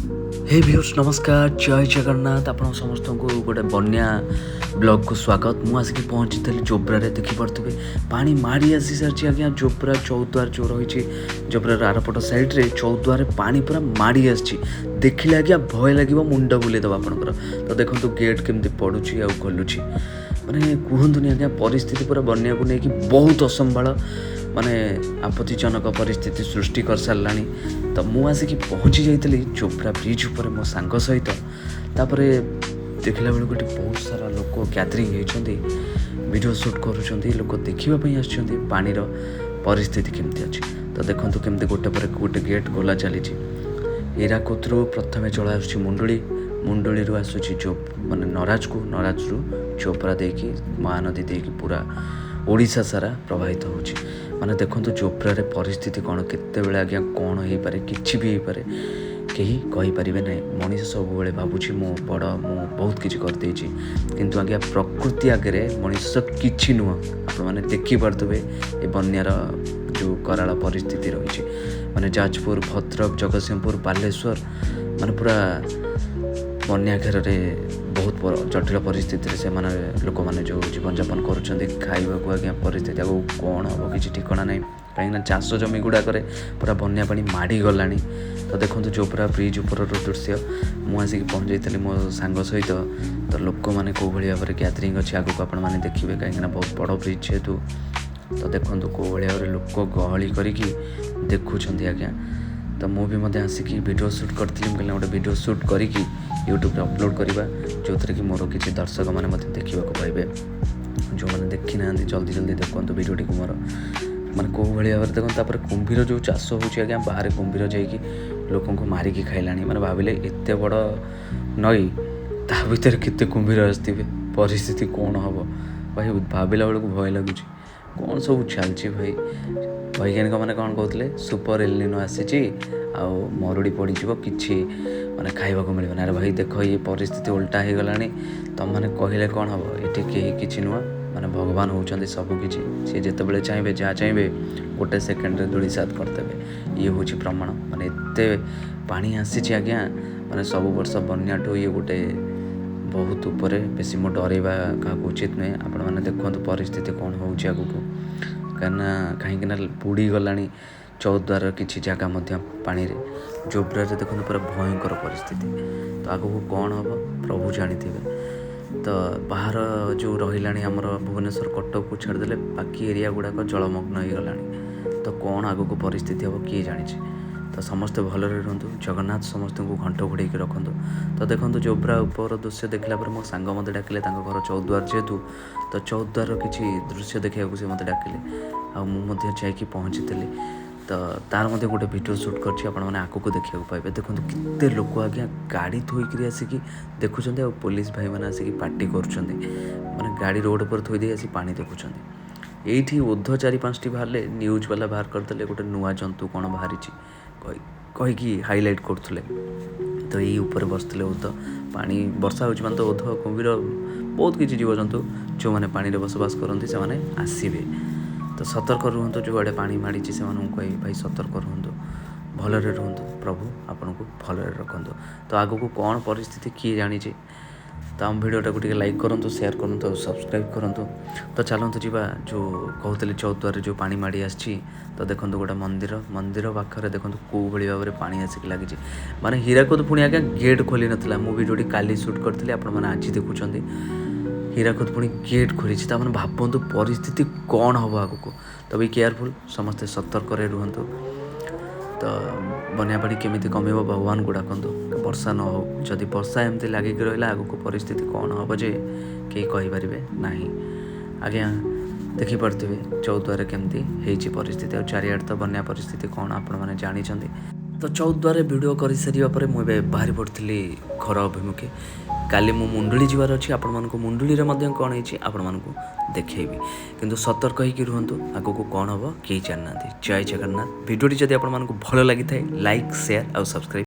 ହେ viewers, ନମସ୍କାର, ଜୟ ଜଗନ୍ନାଥ। ଆପଣ ସମସ୍ତଙ୍କୁ ଗୋଟେ ବନ୍ୟା ବ୍ଲଗ୍କୁ ସ୍ୱାଗତ। ମୁଁ ଆସିକି ପହଞ୍ଚିଥିଲି ଜୋବ୍ରାରେ। ଦେଖିପାରୁଥିବେ, ପାଣି ମାଡ଼ି ଆସି ସାରିଛି ଆଜ୍ଞା। ଜୋବ୍ରା ଚୌଦ୍ୱାର ଯେଉଁ ରହିଛି, ଜୋବ୍ରାର ଆରପଟ ସାଇଡ଼୍ରେ ଚୌଦ୍ୱାରରେ ପାଣି ପୁରା ମାଡ଼ି ଆସିଛି। ଦେଖିଲେ ଆଜ୍ଞା ଭୟ ଲାଗିବ, ମୁଣ୍ଡ ବୁଲେଇଦେବ ଆପଣଙ୍କର। ତ ଦେଖନ୍ତୁ ଗେଟ୍ କେମିତି ପଡ଼ୁଛି ଆଉ ଖୋଲୁଛି। ମାନେ କୁହନ୍ତୁନି ଆଜ୍ଞା, ପରିସ୍ଥିତି ପୁରା ବନ୍ୟାକୁ ନେଇକି ବହୁତ ଅସମ୍ଭାଳ, ମାନେ ଆପତ୍ତିଜନକ ପରିସ୍ଥିତି ସୃଷ୍ଟି କରିସାରିଲାଣି। ତ ମୁଁ ଆସିକି ପହଞ୍ଚି ଯାଇଥିଲି ଜୋବ୍ରା ବ୍ରିଜ୍ ଉପରେ ମୋ ସାଙ୍ଗ ସହିତ। ତାପରେ ଦେଖିଲା ବେଳକୁ ଏଠି ବହୁତ ସାରା ଲୋକ ଗ୍ୟାଦରିଂ ହେଇଛନ୍ତି, ଭିଡ଼ିଓ ସୁଟ୍ କରୁଛନ୍ତି, ଲୋକ ଦେଖିବା ପାଇଁ ଆସିଛନ୍ତି ପାଣିର ପରିସ୍ଥିତି କେମିତି ଅଛି। ତ ଦେଖନ୍ତୁ କେମିତି ଗୋଟେ ପରେ ଗୋଟେ ଗେଟ୍ ଖୋଲା ଚାଲିଛି। ହୀରାକୁଦରୁ ପ୍ରଥମେ ଜଳ ଆସୁଛି ମୁଣ୍ଡୁଳି, ମୁଣ୍ଡୁଳିରୁ ଆସୁଛି ମାନେ ନରାଜକୁ, ନରାଜରୁ ଚୋପ୍ରା ଦେଇକି, ମହାନଦୀ ଦେଇକି ପୁରା ଓଡ଼ିଶା ସାରା ପ୍ରବାହିତ ହେଉଛି। ମାନେ ଦେଖନ୍ତୁ ଚୋପ୍ରାରେ ପରିସ୍ଥିତି କ'ଣ, କେତେବେଳେ ଆଜ୍ଞା କ'ଣ ହେଇପାରେ, କିଛି ବି ହେଇପାରେ, କେହି କହିପାରିବେ ନାହିଁ। ମଣିଷ ସବୁବେଳେ ଭାବୁଛି ମୁଁ ବଡ଼, ମୁଁ ବହୁତ କିଛି କରିଦେଇଛି, କିନ୍ତୁ ଆଜ୍ଞା ପ୍ରକୃତି ଆଗରେ ମଣିଷ କିଛି ନୁହଁ। ଆପଣମାନେ ଦେଖିପାରୁଥିବେ ଏ ବନ୍ୟାର ଯେଉଁ କରାଳ ପରିସ୍ଥିତି ରହିଛି। ମାନେ ଯାଜପୁର, ଭଦ୍ରକ, ଜଗତସିଂହପୁର, ବାଲେଶ୍ୱର ମାନେ ପୁରା ବନ୍ୟା ଘେରରେ ବହୁତ ଜଟିଳ ପରିସ୍ଥିତିରେ ସେମାନେ ଲୋକମାନେ ଯେଉଁ ଜୀବନଯାପନ କରୁଛନ୍ତି। ଖାଇବାକୁ ଆଜ୍ଞା ପରିସ୍ଥିତି ଆଗକୁ କ'ଣ ହେବ କିଛି ଠିକଣା ନାହିଁ, କାହିଁକିନା ଚାଷ ଜମି ଗୁଡ଼ାକରେ ପୁରା ବନ୍ୟା ପାଣି ମାଡ଼ିଗଲାଣି। ତ ଦେଖନ୍ତୁ ଜୋବ୍ରା ବ୍ରିଜ୍ ଉପରର ଦୃଶ୍ୟ। ମୁଁ ଆସିକି ପହଞ୍ଚିଯାଇଥିଲି ମୋ ସାଙ୍ଗ ସହିତ। ତ ଲୋକମାନେ କେଉଁ ଭଳି ଭାବରେ ଗ୍ୟାଦରିଂ ଅଛି ଆଗକୁ ଆପଣମାନେ ଦେଖିବେ, କାହିଁକିନା ବହୁତ ବଡ଼ ବ୍ରିଜ୍ ଯେହେତୁ। ତ ଦେଖନ୍ତୁ କେଉଁ ଭଳି ଭାବରେ ଲୋକ ଗହଳି କରିକି ଦେଖୁଛନ୍ତି ଆଜ୍ଞା। ତ ମୁଁ ବି ମଧ୍ୟ ଆସିକି ଭିଡ଼ିଓ ସୁଟ୍ କରିଥିଲି। ମୁଁ କହିଲି ଗୋଟେ ଭିଡ଼ିଓ ସୁଟ୍ କରିକି ୟୁଟ୍ୟୁବରେ ଅପଲୋଡ଼ କରିବା, ଯେଉଁଥିରେ କି ମୋର କିଛି ଦର୍ଶକମାନେ ମଧ୍ୟ ଦେଖିବାକୁ ପାଇବେ। ଯେଉଁମାନେ ଦେଖିନାହାନ୍ତି, ଜଲ୍ଦି ଜଲ୍ଦି ଦେଖନ୍ତୁ ଭିଡ଼ିଓଟିକୁ ମୋର। ମାନେ କେଉଁ ଭଳି ଭାବରେ ଦେଖନ୍ତୁ। ତାପରେ କୁମ୍ଭୀର ଯେଉଁ ଚାଷ ହେଉଛି ଆଜ୍ଞା, ବାହାରେ କୁମ୍ଭୀର ଯାଇକି ଲୋକଙ୍କୁ ମାରିକି ଖାଇଲାଣି। ମାନେ ଭାବିଲେ ଏତେ ବଡ଼ ନଈ, ତା ଭିତରେ କେତେ କୁମ୍ଭୀର ଆସିଥିବେ, ପରିସ୍ଥିତି କ'ଣ ହେବ ଭାଇ, ଭାବିଲା ବେଳକୁ ଭୟ ଲାଗୁଛି। କ'ଣ ସବୁ ଚାଲିଛି ଭାଇ? ବୈଜ୍ଞାନିକମାନେ କ'ଣ କହୁଥିଲେ? ସୁପର ଏଲିନୋ ଆସିଛି ଆଉ ମରୁଡ଼ି ପଡ଼ିଯିବ, କିଛି ମାନେ ଖାଇବାକୁ ମିଳିବନି। ଆରେ ଭାଇ ଦେଖ, ଇଏ ପରିସ୍ଥିତି ଓଲଟା ହେଇଗଲାଣି। ତୁମମାନେ କହିଲେ କ'ଣ ହେବ? ଏଠି କେହି କିଛି ନୁହଁ, ମାନେ ଭଗବାନ ହେଉଛନ୍ତି ସବୁ କିଛି। ସିଏ ଯେତେବେଳେ ଚାହିଁବେ, ଯାହା ଚାହିଁବେ, ଗୋଟେ ସେକେଣ୍ଡରେ ଧୂଳିସାତ କରିଦେବେ। ଇଏ ହେଉଛି ପ୍ରମାଣ। ମାନେ ଏତେ ପାଣି ଆସିଛି ଆଜ୍ଞା, ମାନେ ସବୁ ବର୍ଷ ବନ୍ୟାଠୁ ଇଏ ଗୋଟେ ବହୁତ ଉପରେ। ବେଶୀ ମୁଁ ଡରେଇବା କାହାକୁ ଉଚିତ ନୁହେଁ। ଆପଣମାନେ ଦେଖନ୍ତୁ ପରିସ୍ଥିତି କ'ଣ ହେଉଛି ଆଗକୁ, କାହିଁକିନା ବୁଡ଼ିଗଲାଣି ଚୌଦ୍ୱାରର କିଛି ଜାଗା ମଧ୍ୟ ପାଣିରେ। ଜୋବ୍ରାରେ ଦେଖନ୍ତୁ ପୁରା ଭୟଙ୍କର ପରିସ୍ଥିତି। ତ ଆଗକୁ କ'ଣ ହେବ ପ୍ରଭୁ ଜାଣିଥିବେ। ତ ବାହାର ଯେଉଁ ରହିଲାଣି ଆମର ଭୁବନେଶ୍ୱର, କଟକକୁ ଛାଡ଼ିଦେଲେ ବାକି ଏରିଆ ଗୁଡ଼ାକ ଜଳମଗ୍ନ ହେଇଗଲାଣି। ତ କ'ଣ ଆଗକୁ ପରିସ୍ଥିତି ହେବ କିଏ ଜାଣିଛି। ତ ସମସ୍ତେ ଭଲରେ ରୁହନ୍ତୁ, ଜଗନ୍ନାଥ ସମସ୍ତଙ୍କୁ ଘଣ୍ଟ ଘୋଡ଼େଇକି ରଖନ୍ତୁ। ତ ଦେଖନ୍ତୁ ଜୋବ୍ରା ଉପର ଦୃଶ୍ୟ ଦେଖିଲା ପରେ ମୋ ସାଙ୍ଗ ମୋତେ ଡାକିଲେ। ତାଙ୍କ ଘର ଚୌଦ୍ୱାର ଯେହେତୁ, ତ ଚୌଦ୍ୱାରର କିଛି ଦୃଶ୍ୟ ଦେଖିବାକୁ ସେ ମୋତେ ଡାକିଲେ ଆଉ ମୁଁ ମଧ୍ୟ ଯାଇକି ପହଞ୍ଚିଥିଲି। ତ ତାର ମଧ୍ୟ ଗୋଟେ ଭିଡ଼ିଓ ସୁଟ୍ କରିଛି, ଆପଣମାନେ ଆଗକୁ ଦେଖିବାକୁ ପାଇବେ। ଦେଖନ୍ତୁ କେତେ ଲୋକ ଆଜ୍ଞା ଗାଡ଼ି ଥୋଇକିରି ଆସିକି ଦେଖୁଛନ୍ତି ଆଉ ପୋଲିସ ଭାଇମାନେ ଆସିକି ପାଟି କରୁଛନ୍ତି। ମାନେ ଗାଡ଼ି ରୋଡ଼ ଉପରେ ଥୋଇ ଦେଇ ଆସି ପାଣି ଦେଖୁଛନ୍ତି। ଏଇଠି ଓଧ ଚାରି ପାଞ୍ଚଟି ବାହାରିଲେ ନ୍ୟୁଜ୍ ବାଲା ବାହାର କରିଦେଲେ, ଗୋଟେ ନୂଆ ଜନ୍ତୁ କ'ଣ ବାହାରିଛି କହିକି ହାଇଲାଇଟ୍ କରୁଥିଲେ। ତ ଏଇ ଉପରେ ବସିଥିଲେ ଓଧ। ପାଣି ବର୍ଷା ହେଉଛି ମାନେ ତ ଓଧ, କୁମ୍ଭୀର, ବହୁତ କିଛି ଜୀବଜନ୍ତୁ ଯେଉଁମାନେ ପାଣିରେ ବସବାସ କରନ୍ତି, ସେମାନେ ଆସିବେ। ତ ସତର୍କ ରୁହନ୍ତୁ। ଯେଉଁଆଡ଼େ ପାଣି ମାଡ଼ିଛି ସେମାନଙ୍କୁ କହିବି ଭାଇ, ସତର୍କ ରୁହନ୍ତୁ, ଭଲରେ ରୁହନ୍ତୁ, ପ୍ରଭୁ ଆପଣଙ୍କୁ ଭଲରେ ରଖନ୍ତୁ। ତ ଆଗକୁ କ'ଣ ପରିସ୍ଥିତି କିଏ ଜାଣିଛି। ତ ଆମ ଭିଡ଼ିଓଟାକୁ ଟିକେ ଲାଇକ୍ କରନ୍ତୁ, ସେୟାର କରନ୍ତୁ ଆଉ ସବସ୍କ୍ରାଇବ୍ କରନ୍ତୁ। ତ ଚାଲନ୍ତୁ ଯିବା, ଯେଉଁ କହୁଥିଲି ଚୌଦ୍ୱାରରେ ଯେଉଁ ପାଣି ମାଡ଼ି ଆସିଛି। ତ ଦେଖନ୍ତୁ ଗୋଟେ ମନ୍ଦିର, ମନ୍ଦିର ପାଖରେ ଦେଖନ୍ତୁ କେଉଁ ଭଳି ଭାବରେ ପାଣି ଆସିକି ଲାଗିଛି। ମାନେ ହୀରାକୁଦ ପୁଣି ଆଜ୍ଞା ଗେଟ୍ ଖୋଲି ନଥିଲା। ମୁଁ ଭିଡ଼ିଓଟି କାଲି ସୁଟ୍ କରିଥିଲି, ଆପଣମାନେ ଆଜି ଦେଖୁଛନ୍ତି। ହୀରାକୁଦ ପୁଣି ଗେଟ୍ ଖୋଲିଛି, ତା ମାନେ ଭାବନ୍ତୁ ପରିସ୍ଥିତି କ'ଣ ହେବ ଆଗକୁ। ତ ବି କେୟାରଫୁଲ୍, ସମସ୍ତେ ସତର୍କରେ ରୁହନ୍ତୁ। ତ ବନ୍ୟା ପାଣି କେମିତି କମିବ ଭଗବାନଙ୍କୁ ଡାକନ୍ତୁ, ବର୍ଷା ନ ହେଉ। ଯଦି ବର୍ଷା ଏମିତି ଲାଗିକି ରହିଲା, ଆଗକୁ ପରିସ୍ଥିତି କ'ଣ ହେବ ଯେ କେହି କହିପାରିବେ ନାହିଁ ଆଜ୍ଞା। ଦେଖିପାରୁଥିବେ ଚୌଦ୍ୱାରେ କେମିତି ହେଇଛି ପରିସ୍ଥିତି, ଆଉ ଚାରିଆଡ଼େ ତ ବନ୍ୟା ପରିସ୍ଥିତି କ'ଣ ଆପଣମାନେ ଜାଣିଛନ୍ତି। ତ ଚୌଦ୍ୱାରେ ଭିଡ଼ିଓ କରିସାରିବା ପରେ ମୁଁ ଏବେ ବାହାରି ପଡ଼ିଥିଲି ଘର ଅଭିମୁଖେ। କାଲି ମୁଁ ମୁଣ୍ଡୁଳି ଯିବାର ଅଛି, ଆପଣମାନଙ୍କୁ ମୁଣ୍ଡୁଳିରେ ମଧ୍ୟ କ'ଣ ହେଇଛି ଆପଣମାନଙ୍କୁ ଦେଖେଇବି। କିନ୍ତୁ ସତର୍କ ହେଇକି ରୁହନ୍ତୁ, ଆଗକୁ କ'ଣ ହେବ କେହି ଜାଣିନାହାନ୍ତି। ଜୟ ଜଗନ୍ନାଥ। ଭିଡ଼ିଓଟି ଯଦି ଆପଣମାନଙ୍କୁ ଭଲ ଲାଗିଥାଏ, ଲାଇକ୍, ସେୟାର ଆଉ ସବସ୍କ୍ରାଇବ୍।